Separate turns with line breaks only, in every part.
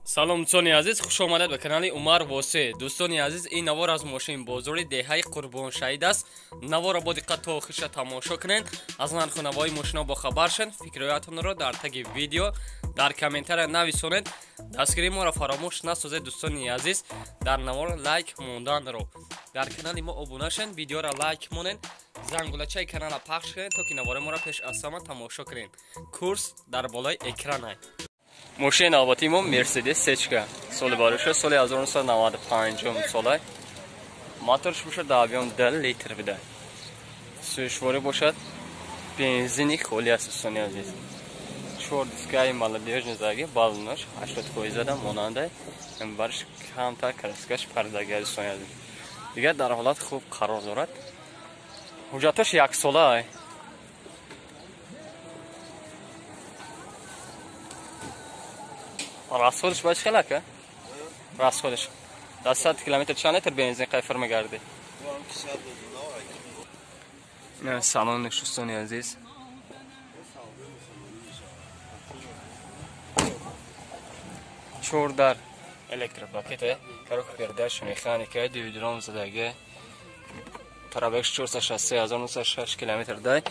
Салом дӯстони азиз, хуш омадед ба канали Умар Восе. Дӯстони азиз, ин навор аз мошин бозори деҳаи Қурбоншаҳид аст. Наворро бо диққат то охирша тамошо кунед, аз нарху навои мошино бохабар шед, фикрҳоятонро дар таги видео дар комментария нависонед. Дастгирии моро фаромӯш насозед дӯстони азиз, дар навор лайк монданро. Дар канали мо обуна шед, видеоро лайк монед, зангулачаи каналро пахш кунед, то ки навори моро пеш аз ҳама тамошо кунед. Курс дар болои экран аст. Мошини навбатии мо Мерседес Сечка, соли бароша соли 1995 сола. Моторш бошад дар объём 10 литр буда. Сӯшворӣ бошад бензини холи аст дӯстони азиз. 4 дискаи молодежный заги, баллонаш 80% зада монанда, барш камтар краскаш пардаги дӯстони азиз. Дигар дар ҳолат хуб қарор дорад. Ҳуҷҷаташ яксола. Расходиш ба чӣ хел ака? Расходиш дар 100 километр чанд литр бензин қайфир мегардӣ? Салон дӯстони азиз. Чор дар электропакет, коробка передач, механика, дивидрон задаги. Пробег 463906 километр дай.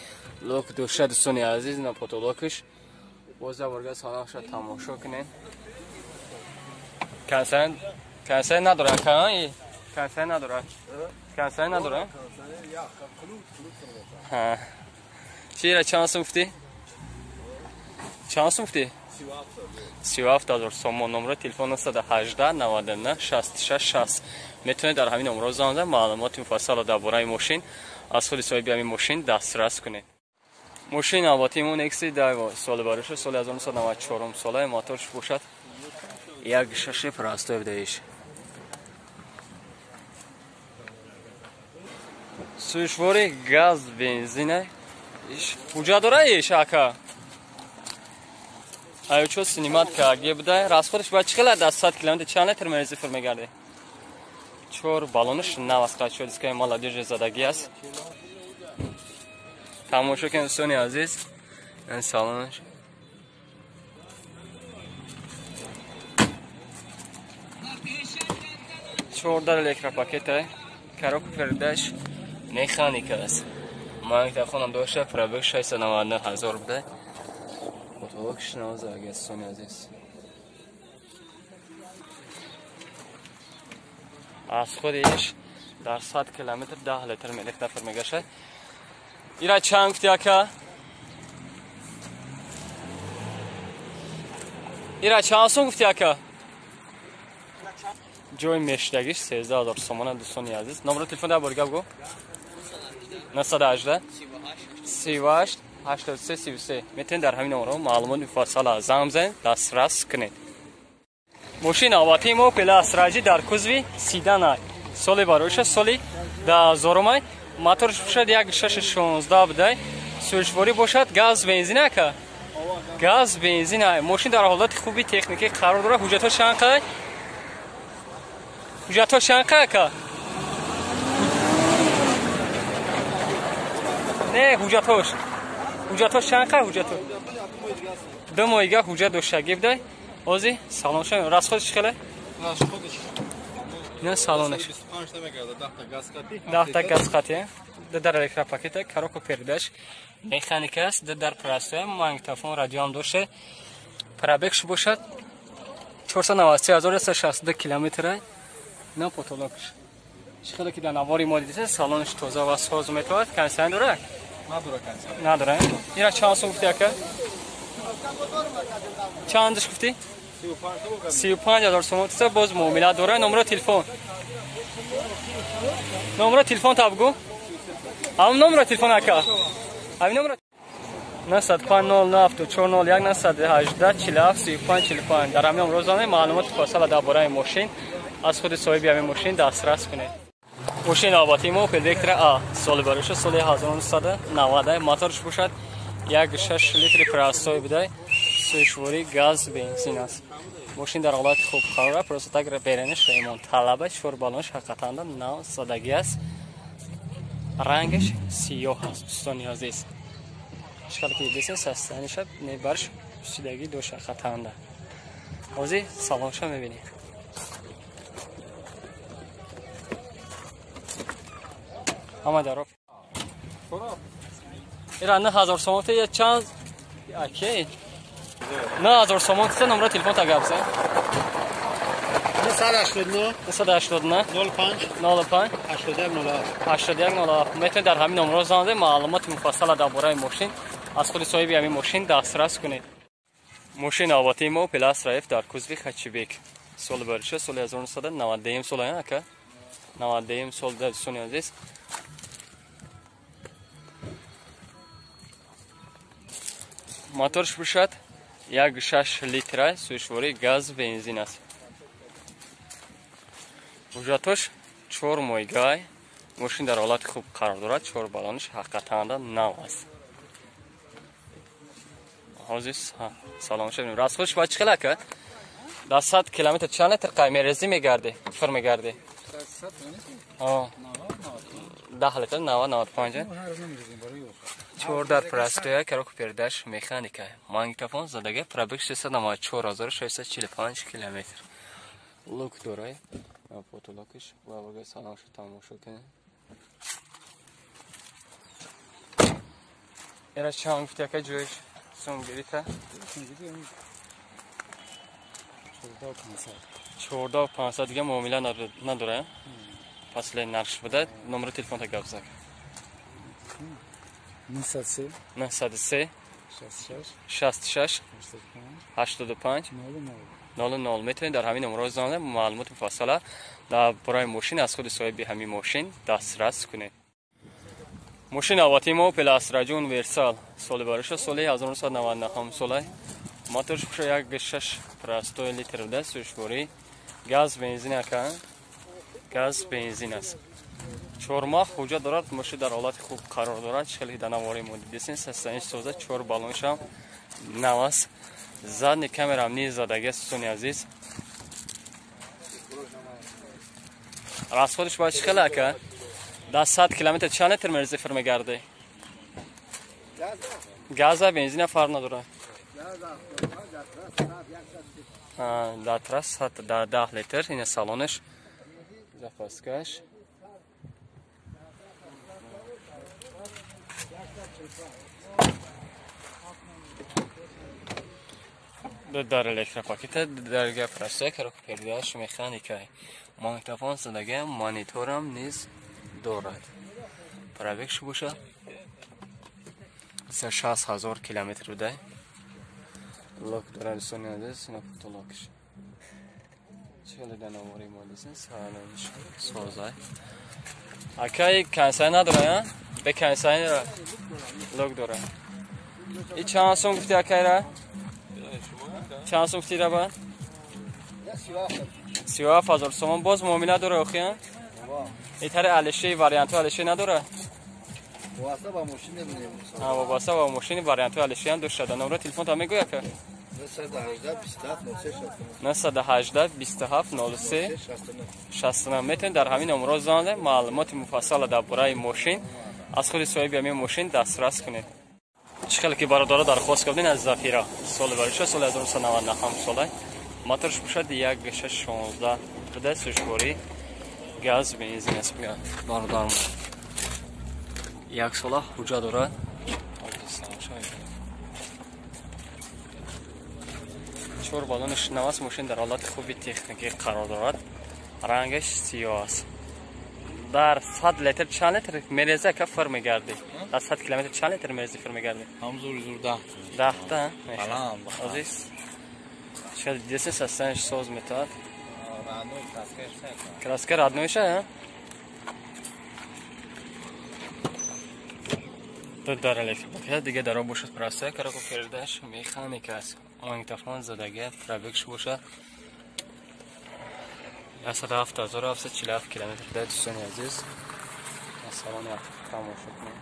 Лок душа дӯстони азиз, на потолокиш. Боз борга салонша тамошо кунед. Консер надора, консер надора, консер надора. Ҳа. Чира чанд сум гуфтӣ? Чанд сум гуфтӣ? 37,000 сомон. Номро телефон 918 99 66 60. Метавонед дар ҳамин номро занг занед, маълумоти муфассалро дар бораи мошин аз худи соҳиби ҳамин мошин дастрас кунед. Мошини навбатии мо Nexi Daiwa соли бароша соли 1994 сола, моторш бошад 1.6 простой будаиш. Сӯшвори газ бензина. Иш ҳуҷҷат дора иш ака? Аю чо синимат каге будай. Расходиш ба чӣ хел дар 100 километр чанд литр бензин фир мегардӣ? 4 баллонаш нав аст, қачо дискаи молодежи задагӣ аст. Тамошо кунед дӯстони азиз, ин салонаш. Чор дар электропакет, коробка передач, механика аст. Магнитофонам дошта, пробег 699,000 буда. Потолокш нав задаги аст дӯстони азиз. Аз худи иш дар 100 километр 10 литр мелехта фир мегашад. Ира чанд гуфти ака? Ира чанд сум гуфти ака? Ҷои мештагиш 13,000 сомона дӯстони азиз. Номро телефон дар бори гап гу? 918 38 83 33. Метавонед дар ҳамин номро маълумоти муфассал занг бизанед, дастрас кунед. Мошини навбатии мо Opel Astra дар кузови седан, соли бароша соли 2000. Моторш бошад 1.616 будай. Сӯшворӣ бошад газ бензин ака? Газ бензин. Мошин дар ҳолати хуби техникӣ қарор дорад. Ҳуҷҷатҳо чанд қай? Ҳуҷҷатҳо чанд қай ака? Не, ҳуҷҷатҳош. Ҳуҷҷатҳош чанд қай ҳуҷҷатҳо? 2 моҳига ҳуҷҷат доштагӣ будай. Ҳозир салонша расходиш чӣ хеле? Не салонаш. 10 та газ хати. Дар электропакет, коробка передач, механика аст, дар простой, магнитофон, радио ҳам дошта. Пробегш бошад 493,162 километр. На потолокш. Чӣ хеле ки дар навори мо дидед, салонаш тоза ва соз метавад. Кондиционер дорад?
Надорад кондиционер.
Надорад. Ира чанд сум гуфти ака? Чандаш гуфти? 35,000 сомон. Боз муомила дорад. Номро телефон. Номро телефон та бигӯ. Ҳамин номро телефон ака. Ҳамин номро 905 09 401 918 47 35 45. Дар ҳамин номро занед, маълумоти муфассал дар бораи мошин аз худи соҳиби ҳамин мошин дастрас кунед. Мошини навбатии мо Opel Vectra A соли бароша соли 1990, моторш бошад 1.6 литри простой будай. Сӯшворӣ газ бензин аст. Мошин дар ҳолати хуб қарор дорад, просто так берениш ремонт талаба. 4 баллонаш ҳақиқатан нав задагӣ аст. Рангаш сиёҳ аст дӯстони азиз. Чӣ хеле ки дидед, состояниеша не барш пусидагӣ дошт ҳақиқатан. Ҳозир салонша мебинем. Ҳама даро. Ира 9000 сомон те чанд окей. 9000 сомон те номер телефон та гап зан.
989
989
05
05
81 07
81 07. Метавонед дар ҳамин номерҳо занг занед, маълумоти муфассала дар бораи мошин аз худи соҳиби ҳамин мошин дастрас кунед. Мошин навбатии мо Opel Astra F дар кузови хэтчбек. Соли бариша соли 1991 сол ака. 91 сол дӯстони азиз. Моторш бошад 1.6 литра сӯзишвории газ бензин аст. Ҳуҷҷатош 4 моҳигай. Мошин дар ҳолати хуб қарор дорад. 4 баллонаш ҳақиқатан нав аст. Ҳозир салонша бинем. Расходш ба чӣ хел ака? Дар 100 километр чанд литр қай мерезӣ мегардӣ? Фир мегардӣ? 10 литр 90-95. 4 дар простоя, коробка передач механика. Магнитофон задага, пробег 694645 километр. Лук дорай. Потолокиш ва салонша тамошо кунед. Ера чанд гуфти ака ҷоиш сум гирита? 14500 дига муомила надора. Пасле нархш буда. Номери телефонта гап зак.
903
903
66
66 85 00. Метавонед дар ҳамин номерҳо занг занед, маълумоти муфассала дар бораи мошин аз худи соҳиби ҳамин мошин дастрас кунед. Мошин навбатии мо Opel Astra J Universal соли бариша соли 1999 сола. Моторш пуша 1.6 простой литр буда, сӯзишвории газ бензин ака. Газ бензин аст. 4 моҳ ҳуҷҷат дорад, мошин дар ҳолати хуб қарор дорад. Хеле дар навори мо дидесин, састани соза, 4 баллоншам нав аст. Задни камерам низ задаги аст, дӯстони азиз. Расходш бояд чӣ хел ака? Дар 100 километр чанд литр мерези фир мегардӣ? Газа бензина фарқ надорад. Дар трасс 10 литр. Ина салонаш, запаскаш. Дар электропакета дарга простая, коробка передач механика. Магнитофон задага, мониторам низ дорад. Пробегш бошад 60000 километр буда. Лок дорад дӯстони азиз, ина фотолокш. Чӣ дар навори мо дидем, салонш созай. Акай кансай надора, бе кансай лок дора. И чанд сум гуфти акайра? Чанд сум гуфти раба? 37000 сомон. Боз муомила дора охи? Итари алиши вариантҳои алиши надора?
Вобаста ба мошин мебинем.
Вобаста ба мошини вариантҳои алиши ҳам дошта. Номери телефонта мегӯй ака?
918 27
918
03
27 03 69. Метавонед дар ҳамин номерҳо занг занед, маълумоти муфассала дар бораи мошин аз худи соҳиби ҳамин мошин дастрас кунед. Чӣ хеле ки бародаро дархост кардин аз Зафира соли бариша соли 1997 сола. Моторш бошад 1.6 16 буда, сӯзишворӣ газ бензин аст. Бародарам як сола ҳуҷҷат дорад. 4 баллонаш нав аст. Мошин дар ҳолати хуби техникӣ қарор дорад. Рангаш сиёҳ аст. Дар 100 литр чанд литр мереза ака фир мегардӣ? Дар 100 километр чанд литр мерези фир мегардӣ?
Ҳам зур зур 10.
10 та? Азиз чӣ дидеси, состояниш соз метавад. Краска роднойша, дар электропакет дига даро бошад простая, коробка передач механика аст. Магнитофон задага, пробегш бошад 107747 километр да. Дӯстони азиз, салони тамошо кунед.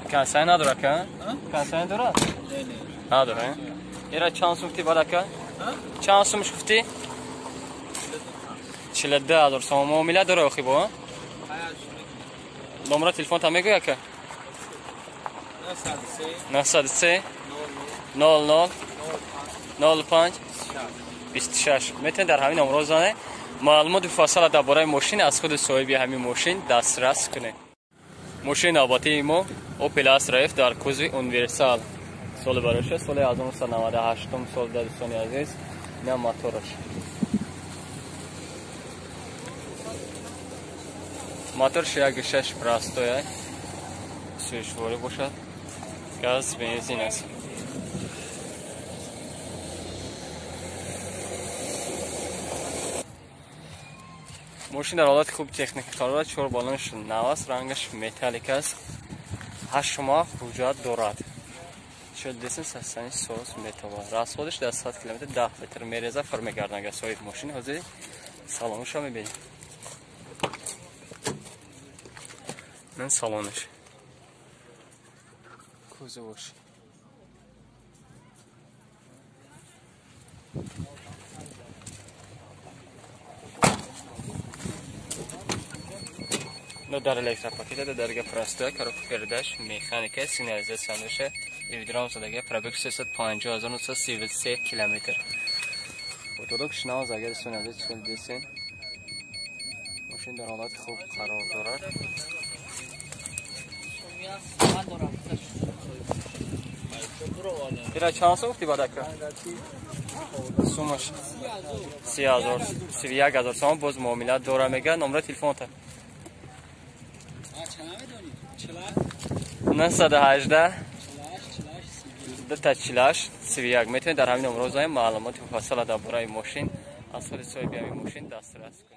Кансай надора ка? Кансай дорад? Надора. Ира чанд сум гуфти баъд ака? Чанд сумш гуфти? 42000 сом. Муомила дора охи бо? Номера телефонта мегӯй ака? 903 00 05 26. Метавонед дар ҳамин номро занед. Маълумоти муфассала дар бораи мошин аз худи соҳиби ҳамин мошин дастрас кунед. Мошини навбатии мо Opel Astra F дар кузови универсал. Соли бароша соли 1998 сол дар дӯстони азиз. Ина мотораш. Моторш 1.6 простой, сӯзишворӣ бошад. Газ, бензин аст. Мошин дар ҳолати хуби техникӣ қарор дорад. 4 баллонаш нав аст, рангаш металлик аст. 8 моҳ ҳуҷҷат дорад. 42 састани соз метавонад. Расходаш дар 100 км 10 литр мереза фар мегардад. Агар соҳиби мошин ҳозир салонашро мебинем. Ман салонаш. Кузоваш. Дар электропакета дарга простой, коробка передач, механика, сигнализация доша, эвидром задага, пробег 350933 километр. Потолок шнауз агар сунада 42 мошин дар ҳолати хуб қарор дорад. Ира чанд сум гуфти бадака? Сумаш 30000, 31000 сом боз муомила дора мега. Номраи телефонта 918 248 31. Метавонед дар ҳамин номро занед. Маълумоти муфассала дар бораи мошин аз худи соҳиби ҳамин мошин дастрас кунед.